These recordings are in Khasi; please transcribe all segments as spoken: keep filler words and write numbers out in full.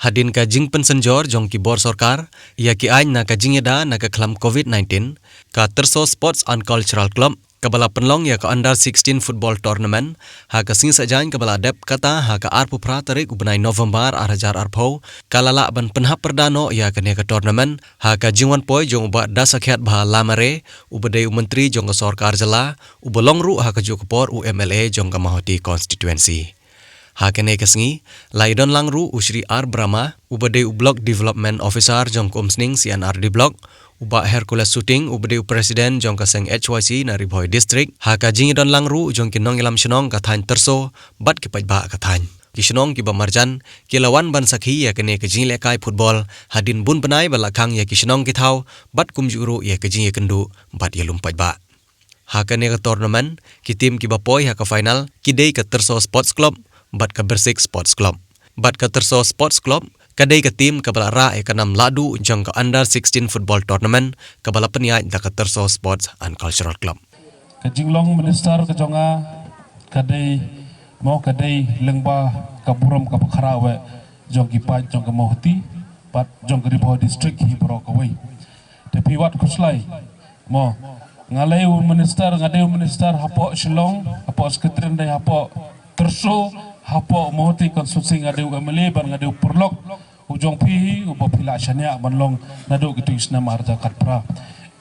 Hadien ka jingpynsynjor jong ki bor sorkar ïa ki aiñ na ka jingïada na ka khlam covid nineteen, ka Tyrso Sports and Cultural Club kaba la pynlong ïa ka Under sixteen Football Tournament ha ka sngi Saitjaiñ kaba la dep kata ha ka arphew phra tarik u bnai November ar hajar arphew, ka la lah ban pynhap pyrda noh ïa kane ka tournament ha ka jingwan poi jong u Bah Dasakhiatbha Lamare, uba dei u Myntri jong ka Sorkar Jylla, uba long ruh ha kajuh ka por u M L A jong ka Mawhati Constituency. Ha kane ka sngi, la ïadon lang ruh u Shri R Brahma, uba dei u Block Development Officer jong ka Umsning C and R D Block, u Bah Hercules Suting, uba dei u President jong ka seng H Y C na Ri Bhoi District, ha ka jingïadon lang ruh jong ki nongïalam shnong ka thaiñ Tyrso bad ki paidbah ka thaiñ. Ki shnong kiba marjan ki la wan ban sakhi ïa kane ka jinglehkai football hadien bun bnai ba la khang ïa ki shnong ki thaw bad kumjuh ruh ïa ka jingïakynduh bad ïalum paidbah. Ha kane ka tournament, ki team kiba poi ha ka final ki dei ka Tyrso Sports Club bad ka Birsik Sports Club. Bad ka Tyrso Sports Club ka dei ka team kaba la rah ïa ka nam lahduh jong ka Under sixteen Football Tournament kaba la pynïaid da ka Tyrso Sports and Cultural Club. Ka jinglong minister ka jong nga ka dei mo ka dei lyngba ka burom kaba khraw eh jong ki paid jong ka Mawhati bad jong ka Ri Bhoi District hi baroh kawei. Te phi wad khuslai mo nga lei u minister, nga dei u minister hapoh Shillong, hapoh Secretary, dei hapoh Tyrso, hapoh Mawhati constituency nga dei u M L A bad nga dei u paralok u jong phi hi uba phi la shaniah ban long naduh kito ki snem ar hajar khatphra.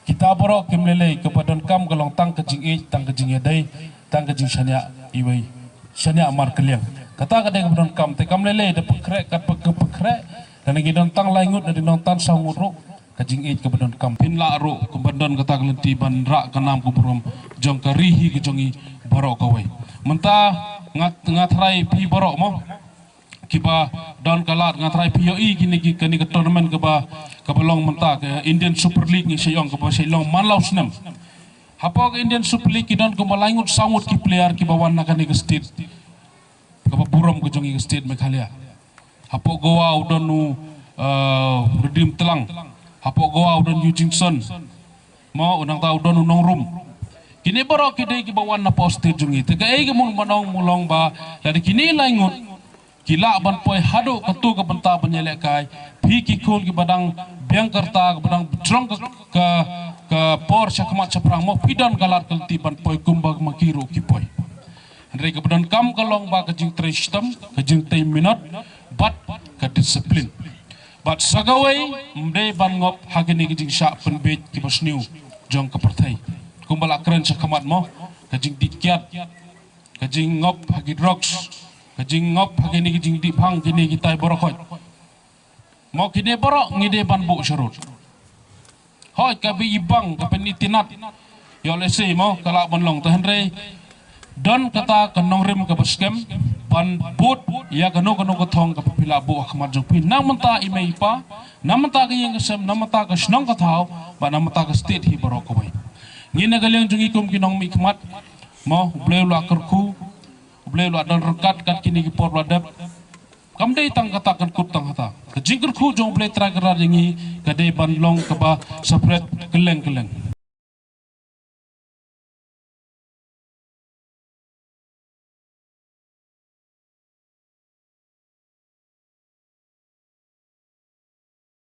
Kita baroh kim lei lei, kaba donkam ka long tang ka jingïeit, tang ka jingïadei, tang ka jingshaniah iwei shaniah markylliang. Kata ka dei kaba donkam, te kam lei lei da pynkhreh katba ka pynkhreh. Da ngi don tang lai ngut, da ngi don tang saw ngut ruh, ka jingïeit kaba donkam. Phin lah ruh kaba don kata ka lynti ban rah ka nam ka burom jong ka ri hi ka jong ngi baroh kawei. Mynta nga, nga tharai phi baroh mo kiba don ka lad, nga tharai phi ïohi kine ki, kane ka tournament kaba, kaba long mynta ka Indian Super League ngi sa ïoh kaba sa long man la u snem. Hapoh ka Indian Super League ki don kumba lai ngut saw ngut ki player kiba wan na kane ka state kaba burom ka jong ngi ka state Meghalaya. Hapoh Goa u don u, uh, Redeem Tlang. Hapoh Goa u don Eugene Son. Mo u nangta u don u Nongrum. Kine baroh ki dei kiba wan napoh state jong ngi. Te kaei ka mut ban ong, mut long ba lada kine lai ngut ki lah ban poi haduh kato ka bynta ban ïalehkai, phi ki khun kiba dang biang ka rta, kiba dang jrong ka, ka, ka por shakhmat shaphrang mo, phi don ka lad ka lynti ban poi kumba ma ki ruh ki poi. Hynrei kaba donkam ka long ba ka jingtrei shitom, ka jingtrei minot bad ka discipline. Bad sa kawei, ym dei ban ngop ha kine ki jingshah pynbiej kiba sniew jong ka pyrthei. Kumba la kren shakhmat mo, ka jingdih kiad, ka jingngop ha ki drugs, ka jingngop ha kine ki jingdih bhang, kine kitai baroh khoit. Mo kine baroh ngi dei ban buh sharud. Hooid, ka ba ibang, ka pynitynnad, ïoh lehse mo ka lah ban long, te hynrei don kata ka nongrim kaba skhem ban bud ïa kano kano ka thong kaba phi lah buh ha khmat jong phi, na bynta i mei i pa, na bynta ka ïing ka sem, na bynta ka shnong ka thaw, bad na bynta ka state hi baroh kawei. Ngi na ka liang jong ngi kum ki nongmihkhmat mo, U Blei u la kyrkhu, U Blei u la don ryngkat kat kine ki por u la dep. Kam dei tang kata kan kut tang kata. Ka jingkyrkhu jong U Blei Trai Kynrad ïa ngi ka dei ban long kaba separate kylleng kylleng.